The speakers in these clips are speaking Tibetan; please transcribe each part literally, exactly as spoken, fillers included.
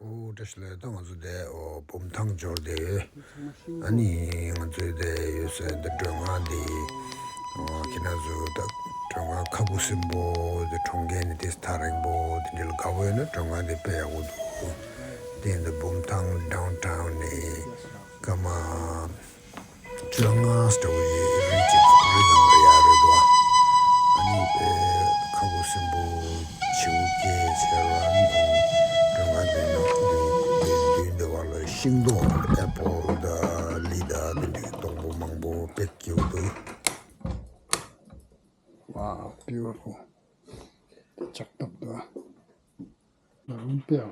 ཨོ་བཀྲ་ཤིས་བདེ་ལེགས། ད་ང་ཚོ་དེ་ཨོ་བུམ་ཐང་འབྱོར་ཏེ་ཡོད། ཨ་ནི་ང་ཚོའི་དེ་ཡོད་སའི་འདི་མགྲོན་ཁང་འདི་ཨོ་ཁྱེད་རང་ཚོ་ད་མགྲོན་ཁང་ཁ་ཁུ་སིམ་པོ་དེ་གྲོང་ཁྱེར་ནས་དེ་ཐག་རིང་པོ་དེ་འདྲ་ལ་དགའ་པོ་ཡོད་ན་མགྲོན་ཁང་དེ་དཔེ་ཡག་པོ་འདུག་དེ་འདི་བུམ་ཐང་ཌའོན་ཊའོན་ནས་སྐར་མ་བཅོ་ལྔ་ལྟ་བུ་ཡི་རི་ཅིག་རི་ནང་ལ་ཡར་རེད་དོ། ཨ་ནི་དཔེ་ཁ་ཁུ་སིམ་པོ་བྱིའུ་སྐད་ཆེ་བ་ནི་སྒྲོལ་མ་འདི་ནང་འདི་འདི་འདི་བ་ལ་ཤིང་སྡོང་ཨེ་པོལ་དང་ལི་དང་འདི་འདྲའི་སྡོང་པོ་མང་པོ་དཔེ་སྐྱིད་པོ་འདུག Wow, beautiful. ལྕགས་ཐབ་དང་རུམ་པའོ།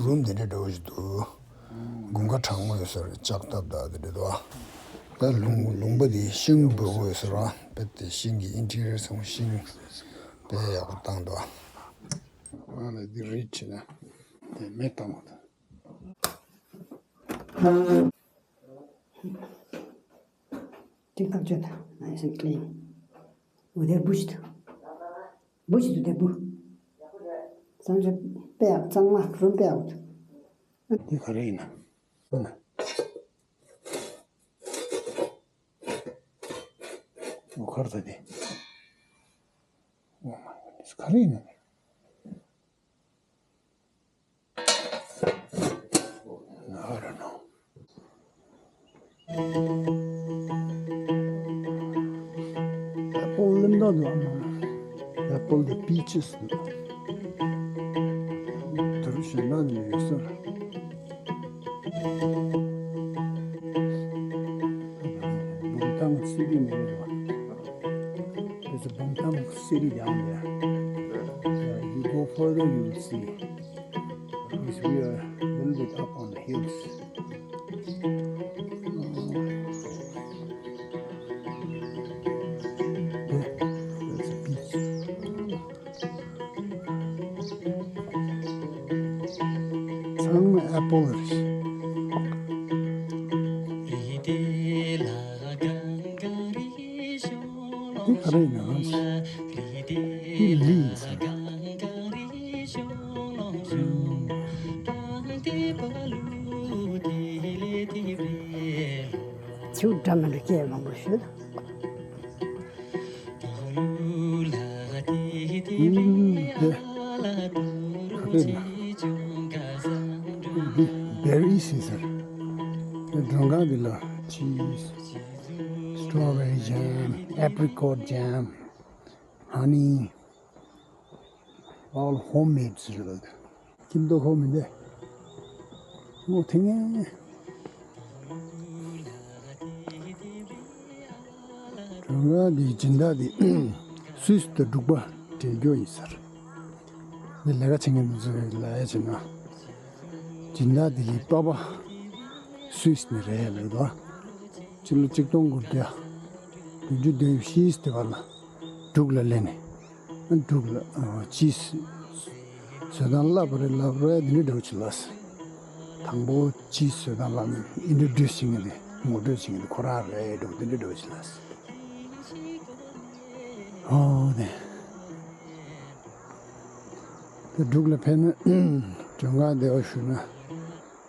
རུམ་དེ་འདྲ་འདྲ་བོ་ཞིག་འདུག་དགུན་ཁ་གྲང་མོ་ཡོད་ས་རེད། ལྕགས་ཐབ་དང་དེ་འདྲ་འདུག་ད་ལུང་ལུང་པ་དེ་ཤིང་འབུར་པོ་ཡོད་ས་རེད། དཔེ་དེ་ཤིང་གི་ཨིན་ཊི་རི་ཡར་ཚང་མ་ཤིང་དཔེ་ཡག་པོ་བཏང་འདུག་ཨ་ལ་དེ་རིད་བྱས་ན་དེ་མེ་བཏང་བ་དང་། Take up jet. Nice and clean. With a boost. Boost to the boo. Some jet pay up, some mark from pay out. འདི་ག་རེ་ཡིན་ན། ཨོ་ཁར་ད་དེ། Oh my goodness. ག་རེ་ཡིན་ན། I don't know. Apple ལེམ་ད་དུ་ཨ་མ། Apple དང་peaches དུ། དུ་རུ་ཞེ་ན་ནི་ཡོད་ས་ར། བུམ་ཐང་སི་ཊི་ནི་རེད་བ། There's a Bumthang city down there. Yeah, if you go further, you will see. Because we are a little bit up on the hills. That's a beach. ཚང་མ་ཨེ་པོལ་རེད། འདི་ག་རེ་ཡིན་ན། འདི་ལི་ཡིན་ས་རེད། ཆུ་འདྲ་མི་འདྲ་སྐད་མང་པོ་ཤོད། ཨུམ། དེ་ག་རེ་ན། འདི་བེ་རི་སི་ཟེར། དེ་མགྲོན་ཁང་འདི་ལ་ཅིས། Strawberry jam, apricot jam, honey, all homemade ཟེར་ལ། ཁྱིམ་ཐོག་ཁོ་མི་འདི་སྔོ་ཐིང་ངེ། མགྲོན་ཁང་འདིའི་སྦྱིན་བདག་འདི་སུད་སི་དང་འབྲུག་པ་འབྲེལ་རྒྱུ་ཡིན་ཟེར། འདི་ལས་ཀ་བྱེད་མཁན་འདི་ཚོས་ལབ་ཡ་བྱས་ན། སྦྱིན་བདག་འདི་གི་པ་ཕ་སུད་སི་ནས་རེད་ལབ་འདུག་ཕྱི་ལོ་ཆིག་སྟོང་དགུ་བརྒྱ་བདུན་ཅུ་དོན་བཞི་དེ་བར་ལ་འབྲུག་ལ་སླེབས་ནས། འབྲུག་ལ་ཅིས་བཟོ་སྟངས་བསླབ་པ་རེད། ལབ་རེད། འདི་འདྲ་འདྲ་བོ་ཅིག་ལབ། དང་པོ་ཅིས་བཟོ་སྟངས་བསླབ་ནས་ཨིན་ཊྲོ་ཌུས་བྱེད་མཁན་དེ། ངོ་སྤྲོད་བྱེད་མཁན་དེ་ཁོ་རང་རེད་འདྲ་བོ། འདི་འདྲ་འདྲ་བོ་ཅིག་ལབ། ཨོ་ནས་དེ་འབྲུག་ལ་ཕེབས་ན་མགྲོན་ཁང་བདེ་བ་ཞུ་ན།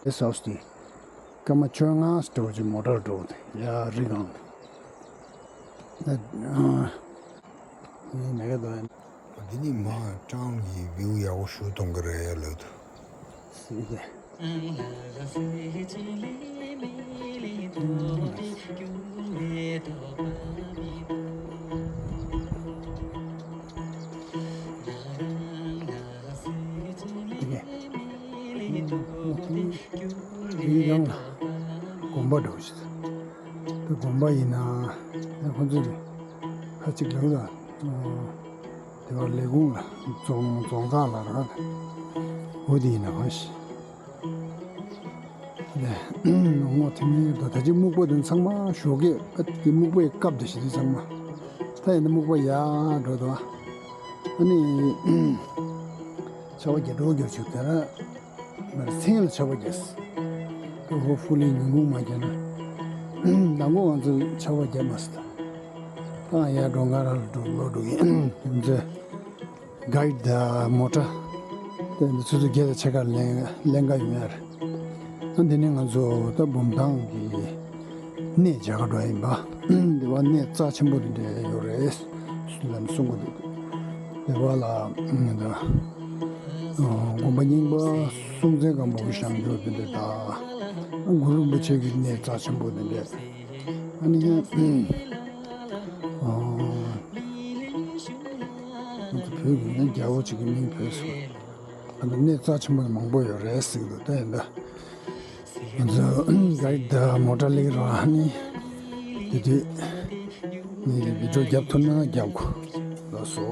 དེ་སོགས་ཏེ། སྐར་མ་བཅོ་ལྔ་འགྲོ་ཅིག་མོ་ཊར་འགྲོ་དེ་ཡ་རི་སྒང་ལ། ཨ་ནི་མེ་ག་དོ་ཡ། འདི་ནི་མ་ཊའོན་གྱི་བིའུ་ཡག་པོ་ཞིག་མཐོང་གི་རེད་ལབ་འདུག་སྲིད་དེ། དེའི་སྒང་ལ་དགོན་པ་འདྲ་བོ་ཞིག་འདུག་དགོན་པ་ཡིན་ན་ཡང་ཁོ་ཚོས་ཁ་ཅིག་ལབ་ལ། དེ་བར་ལས་ཁུངས་ལ་རྫོང་རྫོང་བདག་ལ་རག་འོ་དེ་ཡིན་ན་གང་ཞིག་ལས་ངོ་ཐེངས་མའི་ད་ད་ཅི་སྨུག་པ་དེ་ཚང་མ་ཞོགས་ཀས་ཨ་དེ་སྨུག་པའི་སྐབས་དེ་ཞིག་དེ་ཚང་མ། ད་ཡིན་ན་སྨུག་པ་ཡར་འགྲོ་འདུག་ཨ་ནི་ཆར་པ་རྒྱག་འགྲོ་རྒྱག་བྱུང་དེ་ར། མར་མཚན་ལ་ཆར་པ་བརྒྱབ། ཁོ་ཧོ་ཕུ་ལི་ཉིན་གུང་མ་བརྒྱབ་ན། མདང་དགོང་ང་ཚོ་ཆར་པ་བརྒྱབ་མ་སོང་། ད་ང་ཡར་མགྲོན་ཁང་ར་ལ་འགྲོ་ལོག་འགྲོ་གི་ཡིན། ང་ཚོས་ གྷའིཌ་དང་མོ་ཊ་དེ་འདི་ཚོ་ཚོ་བརྒྱད་དང་ཕྱེད་ཀ་ལེན་ལེན་ག་ཡོང་ཡ་རེད། ཨ་འདི་ནི་ང་ཚོ་ད་བུམ་ཐང་གི་གནས་མཇལ་ག་འགྲོ་ཡ་ཡིན་པ། འདི་བ་གནས་རྩ་ཆེན་པོ་དེ་འདྲ་ཡོད་རེད་ལབ་ནས་གསུང་གི་འདུག་འདི་བ་ལ་ད་དགོན་པ་རྙིང་པ་སྲོང་བཙན་སྒམ་པོ་གི་བཞེངས་མཛོད་དེ་འདྲ་དང་། གུ་རུ་རིན་པོ་ཆེ་གི་གནས་རྩ་ཆེན་པོ་དེ་འདྲ། ཨ་ནི་ང་ཚོ་བོད་ཀྱི་ཡང་རྒྱལ་པོ་གཅིག་གི་མིང་བོས་སོང་། ཨ་ནི་གནས་རྩ་ཆེན་པོ་མང་པོ་ཡོད་རེད་ཟེར་གི་འདུག་ད་ཡིན་ད། ང་ཚོ་གྷའིཌ་དང་མོ་ཊ་སླེབས་རོགས། ཨ་ནི་དེ་དུས་ངེད་ཀྱིས་བི་ཌིའོ་རྒྱབ་ཐུབ་ན་རྒྱབ་དགོས། ལགས་སོ།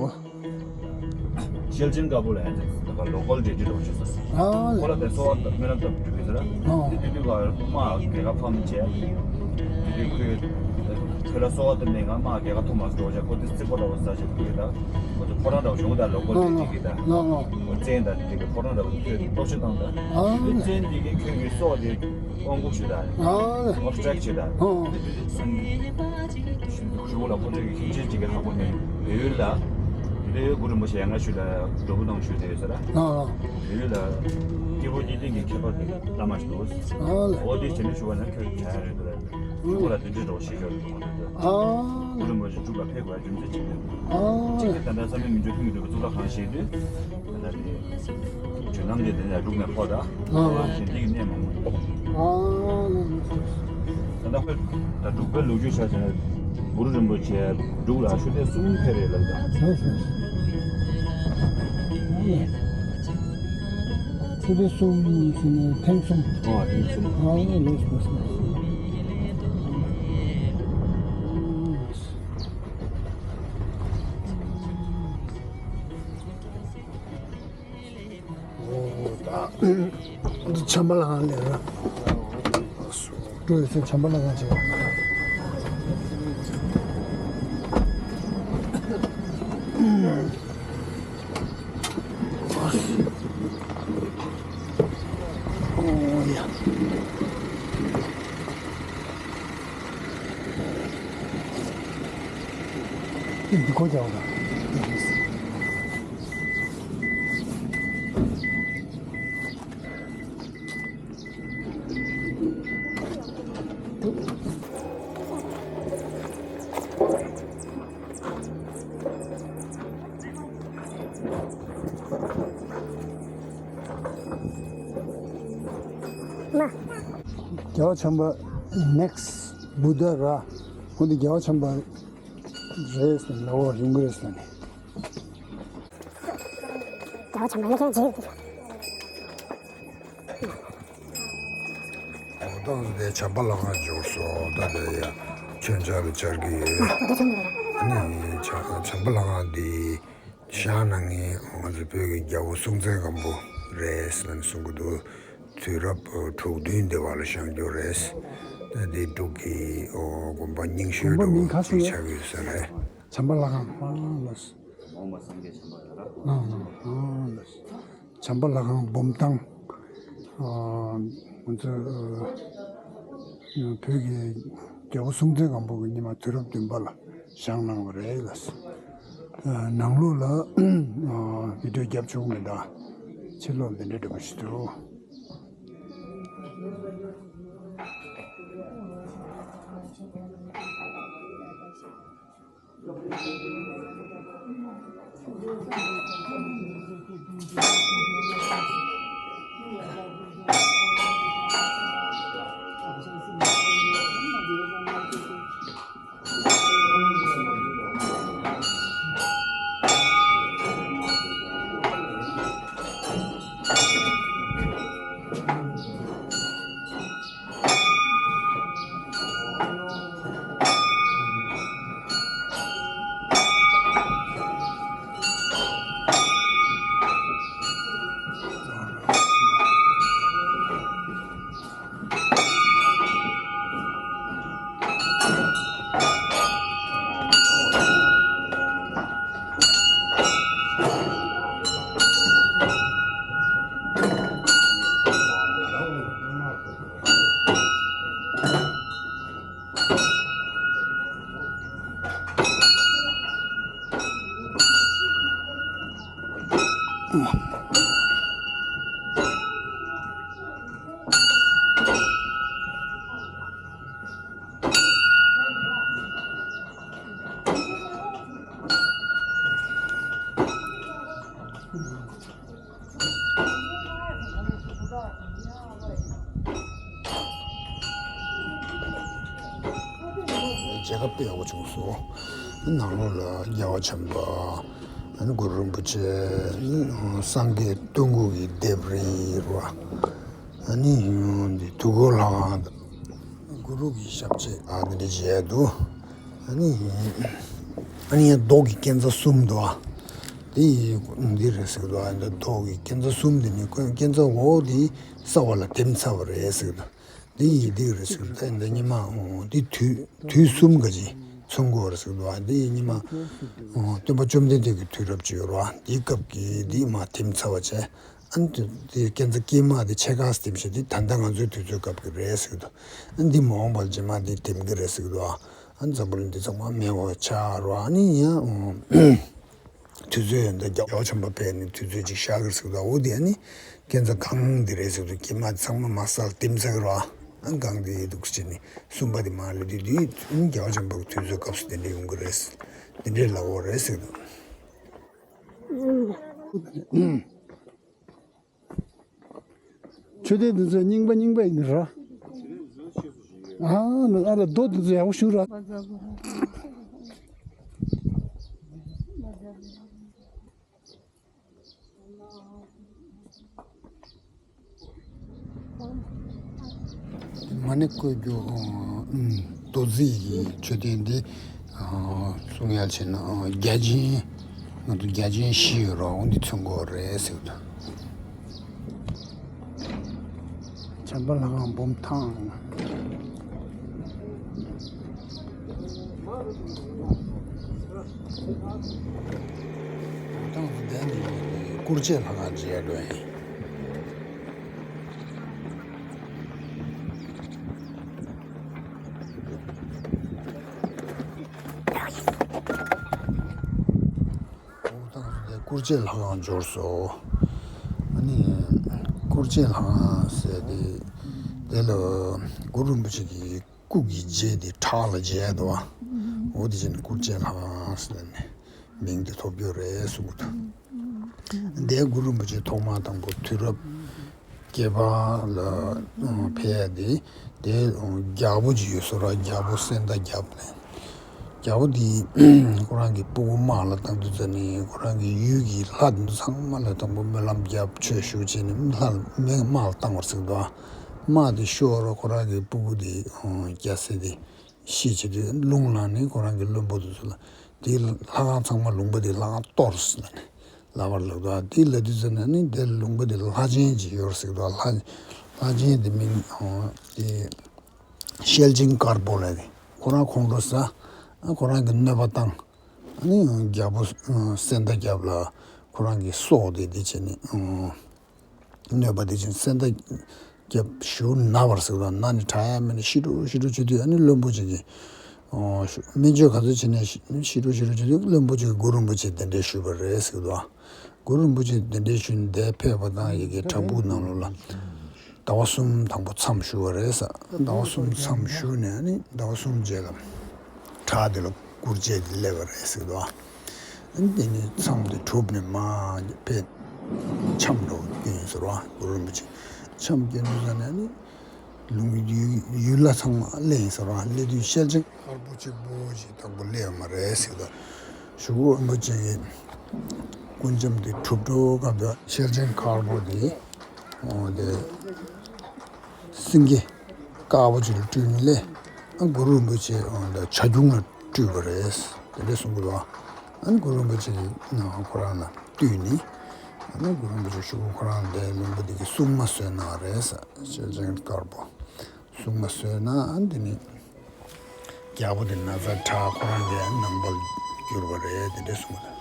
ཤེལ་ཅན་དཀར་པོ་ལ་ཡང་ད་ལོ་ཀལ་འབྲེལ་འདྲིས་འདྲ་བོ་བྱས་སོང་། ཨ་ཁོ་ལ་དེ་གསོལ་བ་སྨོན་ལམ་བཏབ་འགྲོ་གི་ཟེར། ཨ་དེ་དུས་དུས་ལ་དམག་རྒྱལ་ཁ་ཕམ་བྱས། དེ་དུས་ཁོས་ཁོ་ལ་གསོལ་བ་བཏབ་ནས་ང་དམག་རྒྱལ་ཁ་ཐོབ་མ་སོང་འགྲོ་བྱས། ཁོ་དེ་རྩིག་པ་འདྲ་བོ་ཟ་བྱས་ཁོ་ཡིས་ད་ཁོ་ཚོ་ཕོ་བྲང་འདྲ་བོ་བྱུང་ད་ལོ་ཀལ་འབྲེལ་འདྲིས་གི་ད་ཁོ་བཙན་ད་དེ་གི་ཕོ་བྲང་འདྲ་བོ་ཁོས་གཏོར་བཤིག་བཏང་ད། དེ་བཙན་དེ་གི་ཁྱོད་ཀྱི་སྲོག་དེ་དབང་བསྒུག་ཞུ་ད། ཨོབ་སི་ཊྲེག་བྱེད་ད། ཞུ་ཞུ་ལ་ཁོ་ཚོས་ཀྱི་མཁན་ཆེན་གཅིག་གིས་ཧ་གོ་ནས་བལ་ཡུལ་ལ་དེ་གུ་རུ་རིན་པོ་ཆེ་ཡ་ང་ཞུ་ལ་འགྲོ་བུ་དང་ཞུ་དེ་ཡོད་ས་ར། བལ་ཡུལ་ལ་སྐྱེས་བུ་གཉིས་ལྡན་གྱི་ཁྱད་པར་གྱི་བླ་མ་ཞིག་འདུག་འོ་དེ་བྱས་ནས་ཞུ་བ་ན་ཁྱོད་བྱ་ཡ་རེད་འདུག་ར། ཞུ་བ་ལ་དེ་འདྲའི་འགྲོ་ཞེས་ཞུ་རེད་འདུག་འོ་དེ་འདྲ། གུ་རུ་རིན་པོ་ཆེ་འབྲུག་ལ་ཕེབས་དགོས་རྒྱུ་མཚན་གཅིག་རེད། གཅིག་དེ་ད་ལྟ་བསམ་ཡས་མི་འགྱུར་ཐུགས་མི་འགྱུར་བའི་གཙུག་ལག་ཁང་ཞིག་འདུག་ད་ལྟ་དེ། བྱོན་ལམ་དེ་དེ་ནས་འབྲུག་ནས་ཕོག་ད། ཨ་ཨ། ཞིང་སྡེ་གི་གནས་མང་པོ་འདུག་ཨ་ཨ། ད་ལྟ་ཁོས་ད་འབྲུག་པའི་ལོ་རྒྱུས་ཆ་བཞག་ན་གུ་རུ་རིན་པོ་ཆེ་འབྲུག་ལ་ཆུ་ཚོད་གསུམ་ཕེབས་རེད་ལབ་ད། ལགས་སོ། ཆུ་ཚོད་གསུམ་ཟེར་ནས་ཐེངས་གསུམ། ཨ་ཐེངས་གསུམ། ཨ་ལགས་སོ་ལགས་སོ། འོ་ད་འདི་བྱམས་པ་ལྷ་ཁང་ལས་ར། སྤྲོ་ཡོད་ཚད་བྱམས་པ་ལྷ་ཁང་བྱེད། འོ་ཡ། འདི་ཁོ་རྒྱག་པ་དང་། རྒྱལ་བ་བྱམས་པ་next Buddha ར། ཁོ་འདི་རྒྱལ་བ་བྱམས་པ་རེད་ཟེར་ནས་ལབ་པ་ཡོང་གི་རེད་ཟེར་ནས། རྒྱལ་བ་བྱམས་པ་ལ་ཁྱེད་རྗེས། འོ་ད་དེ་བྱམས་པ་ལྷ་ཁང་འབྱོར་སོང་། ད་དེ་ཡ་མཆོད་མཇལ་ལ་བཅར་གི་ཡོད། ཨ་ནི་བྱམས་བྱམས་པ་ལྷ་ཁང་འདི་བཞེངས་གནང་མཁན་ང་ཚོ་བོད་ཀྱི་རྒྱལ་པོ་སྲོང་བཙན་སྒམ་པོ་རེད་ཟེར་ནས་གསུང་གི་འདུག་དུས་རབས་དྲུག་བདུན་འདི་བར་ལ་བཞེངས་རྒྱུ་རེད། ད་འདི་འབྲུག་གི་ཨོ་དགོན་པ་རྙིང་ཤོས་འདྲ་བོ་ཅིག་ཆགས་ཀྱི་ཡོད་ས་རེད། བྱམས་པ་ལྷ་ཁང་། ཨ་ལགས། འོག་མ་སངས་རྒྱས་བྱམས་པ་ཡོད་ར། ཨ་ཨ་ལགས། བྱམས་པ་ལྷ་ཁང་བུམ་ཐང་། ཨ་ང་ཚོ་ཨ་བོད་ཀྱི་རྒྱལ་པོ་སྲོང་བཙན་སྒམ་པོ་གི་ཉི་མ་དུས་རབས་བདུན་པ་ལ་བཞེངས་གནང་བ་རེད་ལགས། ཨ་ནང་ལོགས་ལ་ཨ་བི་ཌིའོ་རྒྱབ་ཆོག་མི་འདུག་ཕྱི་ལོགས་འདི་འདྲ་འདྲ་པོ་ཞིག་འདུག་མཇལ་ཁ་དཔེ་ཡག་པོ་བྱུང་སོང་། ནང་ལོགས་ལ་རྒྱལ་བ་བྱམས་པ། ཨ་ནི་གུ་རུ་རིན་པོ་ཆེ། སངས་རྒྱས་སྟོང་སྐུ་གི་ལྡེབས་རིས་རེད་བ། ཨ་ནི་འདི་དུས་འཁོར་ལྷ་ཁང་། གུ་རུ་གི་ཞབས་རྗེས་ཨ་ནི་འདི་མཇལ་འདུག་ཨ་ནི། ཨ་ནི་མདོ་གི་སྐྱེ་འཚར་གསུམ་འདུག་ཨ། འདི་འདི་རེད་ཟེར་གི་འདུག་ཨ། འདི་མདོ་གི་སྐྱེ་འཚར་གསུམ་འདི་ནི་སྐྱེ་འཚར་འོག་འདི་གསར་བ་ལ་དེམ་ཚར་བ་རེད་ཟེར་གི་འདུག་འདི་ཡི་འདི་རེད་ཟེར་གི་འདུག་འདི་ཉི་མ་འདི་དུས་དུས་གསུམ་ག་ཅིག་ཚང་གི་ཡོད་རེད་ཟེར་གི་འདུག་ཨ། འདི་ཉི་མ་སྟོན་པ་བཅོམ་ལྡན་འདས་ཀྱི་དུས་རབས་ཅིག་ཡོད་རེད་བ། འདིའི་སྐབས་ཀྱི་འདི་མ་དེམ་ཚར་བ་བྱས། ཨ་ནི་དེ་སྐྱེ་འཚར་དཀྱིལ་མ་དེ་ཕྱེད་ཀ་ཙམ་ཞིག་དེ་ད་ལྟ་ང་ཚོའི་དུས་ཚོད་སྐབས་ཀྱི་རེད་ཟེར་གི་འདུག་ཨ་ནི་འདི་མ་འོངས་པར་རྗེས་མ་དེ་དེམ་གི་རེད་ཟེར་གི་འདུག་ཨ། ཨ་ནི་འཛམ་བུ་གླིང་འདི་ཚང་མ་མེད་པ་ཆགས་རོགས། ཨ་ནི་ཡང་དུས་ཚོད་ཡོད་འདི་རྒྱལ་བ་བྱམས་པ་ཕེབས་ནས་དུས་ཚོད་ཅིག་ཤར་གི་རེད་ཟེར་གི་འདུག་འོ་དེ་ཨ་ནི་སྐྱེ་འཚར་གང་འདི་རེད་ཟེར་གི་འདུག་དཀྱིལ་མ་དེ་ཚང་མ་མ་སལ་དེམ་ཟེར་གི་རོགས། ཨ་ནི་གང་འདི་འདུག་ཟེར་ནས་གསུམ་པ་དེ་མ་ལས་དུས་དུས་ཨ་ནི་རྒྱལ་བ་བྱམས་པ་གི་དུས་ཚོད་སྐབས་སུ་དེ་འདྲས་ཡོང་གི་རེད། དེ་འདྲས་ལབ་ཡོད་རེད་ཟེར་གི་འདུག་མཆོད་རྟེན་འདི་ཚོ་རྙིང་པ་རྙིང་པ་ཡིན་ར། ཨ་ནི་ཨ་ལ་རྡོ་འདི་ཚོ་ཡག་པོ་བཞུགས་ར། མ་ཎི་བཀོད་རྒྱུ། ཨ། ཨུམ། རྡོ་རྗེ་ཡི་མཆོད་རྟེན་འདི། ཨ། གསུང་ཡ་བྱས་ན། ཨ། རྒྱ་ཆེན། ང་ཚོ་རྒྱ་ཆེན་བཞི་ཡོད་ར། འོ་འདི་ཚང་གི་ཡོད་རེད་ཟེར་གི་འདུག་བྱམས་པ་ལྷ་ཁང་འབུམ་ཐང་། ཐང་འདི་ནི་སྐུ་བྱེད་ལྷ་ཁང་མཇལ་འགྲོ་ཡིན། འོ་ད་ང་ཚོ་འདིར་སྐུ་བྱེད་ལྷ་ཁང་འབྱོར་སོང་། ཨ་ནི་སྐུ་བྱེད་ལྷ་ཁང་ཟེར་དེ། དེ་ལ་གུ་རུ་རིན་པོ་ཆེ་གི་སྐུ་གི་རྗེས་དེ་བྲག་ལ་མཇལ་འདུག་བ། འོ་དེ་བྱས་ནས་སྐུ་བྱེད་ལྷ་ཁང་ཟེར་ནས་མིང་དེ་ཐོབ་རྒྱུ་རེད་གསུང་གི་འདུག་འདིར་གུ་རུ་རིན་པོ་ཆེ་ཐོག་མ་དང་པོ་དུས་རབས་བརྒྱད་པ་ལ་ཕེབས་ཡ་དེ། དེ་རྒྱལ་པོ་ཅིག་ཡོད་ས་རེད། རྒྱལ་པོ་སེང་སྟག་རྒྱབ་ནས། རྒྱལ་པོ་དེས་ཁོ་རང་གི་སྤུ་གུ་དམག་ལ་བཏང་དུས་ཙ་ནས་ཁོ་རང་གི་ཡུལ་གྱི་ལྷ་དེ་ཚོ་ཚང་མ་ལ་དང་པོ་སྨོན་ལམ་རྒྱབ་ཆོས་ཞུ་བྱས་ནས་ལྷ་དམག་ལ་བཏང་བར་ཟེར་གི་འདུག་དམག་དེ་ཤོར་རོ་ཁོ་རང་གི་སྤུ་གུ་དེ་རྒྱལ་སྲས་དེ་ཤི་བྱས་དུས་རླུང་ལངས་ནས་ཁོ་རང་གི་བློན་པོ་དེ་ཚོ་ལ། དེའི་ལྷ་ཁང་ཚང་མ་ལུང་པ་དེ་ལྷ་ཁང་གཏོར་ཟེར་ནས་ལབ་པར་ལབ་འདུག་དེ་ལབ་དུས་ཙ་ནས་ནི་དེ་ལུང་པ་དེ་ལྷ་ཆེན་ཅིག་ཡོད་ཟེར་གི་འདུག་ལྷ་ལྷ་ཆེན་དེ་མིང་དེ་ཤེལ་ཆེན་དཀར་པོ་ལབ་ནས་ཁོ་རང་ཁོང་ཁྲོ་ཟ། ཁོ་རང་གི་གནོད་པ་བཏང་། ཨ་ནི་རྒྱལ་པོ་སེང་སྟག་རྒྱབ་ལ་ཁོ་རང་གི་སྲོག་དེ་དེ་བྱས་ནས། གནོད་པ་དེ་བཞིན་སེང་སྟག་རྒྱབ་ཞུ་ན་བར་ཟེར་བ་ན་ནི་དྲག་ཡ་མེད་ནས་ཤི་འགྲོ་ཤི་འགྲོ་བྱེད་དུས། ཨ་ནི་བློན་པོ་ཅིག་གིས་སྨན་བཅོས་ག་ཚོད་བྱས་ནས་ཤི་ཤི་འགྲོ་ཤི་འགྲོ་བྱེད་དུས་བློན་པོ་ཅིག་གིས་གུ་རུ་རིན་པོ་ཆེ་གདན་འདྲེན་ཞུས་པ་རེད་ཟེར་གི་འདུག་གུ་རུ་རིན་པོ་ཆེ་གདན་འདྲེན་ཞུས་ནས་དེར་ཕེབས་པ་དང་ཡ་གི་བྲག་ཕུག་ནང་ལོགས་ལ་ཟླ་བ་གསུམ་དང་པོ་མཚམས་བཞུགས་པ་རེད་ཟེར། ཟླ་བ་གསུམ་མཚམས་བཞུགས་ནས་ཨ་ནི་ཟླ་བ་གསུམ་རྗེས་ལ་བྲག་དེ་ལ་སྐུ་བཅས་ཏེ་སླེབས་པ་རེད་ཟེར་གི་འདུག་ཨ་ནི་དེ་ནས་མཚམས་དེ་གྲུབ་ནས་མར་ཕེབས། འཆམ་འགྲོ་སྐྱོན་ཟེར་བ་གུ་རུ་རིན་པོ་ཆེ་འཆམ་སྐྱོན་དུས་ཙ་ནས་ནི་ལུང་ཡུལ་ཡུལ་ལྷ་ཚང་མ་སླེབས་ཡིན་ཟེར་བ། སླེབས་དུས་ཤེལ་ཆེན་དཀར་པོ་གཅིག་པོ་ཞིག་དང་པོ་སླེབས་ཡོད་མ་རེད་ཟེར་གི་འདུག་གཞུག་གུ་རིན་པོ་ཆེ་གི་སྐུ་འཆམ་དེ་གྲུབ་འགྲོ་སྐབས་དུ་ཤེལ་ཆེན་དཀར་པོ་དེ། འོ་དེ། སེང་གེ་དཀར་པོ་ཅིག་ལ་སྤྲུལ་ནས་སླེབས། ཨ་གུ་རུ་རིན་པོ་ཆེ་འོ་ད་བྱ་ཁྱུང་ལ་སྤྲུལ་པ་རེད། དེ་འདྲས་གསུང་གི་འདུག་ཨ་ནི་གུ་རུ་རིན་པོ་ཆེ་གིས་ཁོ་རང་ལ་བཏུད་ནས། ཨ་ནི་གུ་རུ་རིན་པོ་ཆེ་གཞུག་གུ་ཁོ་རང་དེ་ལུང་པ་དེ་གི་སྲུང་མ་བཟོས་གནང་བ་རེད། ཤེལ་ཆེན་དཀར་པོ་སྲུང་མ་བཟོས་གནང་། ཨ་ནི་དེ་ནས་རྒྱལ་པོ་དེ་ན་ཚ་དྲག་ཁོ་རང་གི་ནང་པར་གྱུར་པ་རེད། དེ་འདྲས་གསུང་གི་འདུག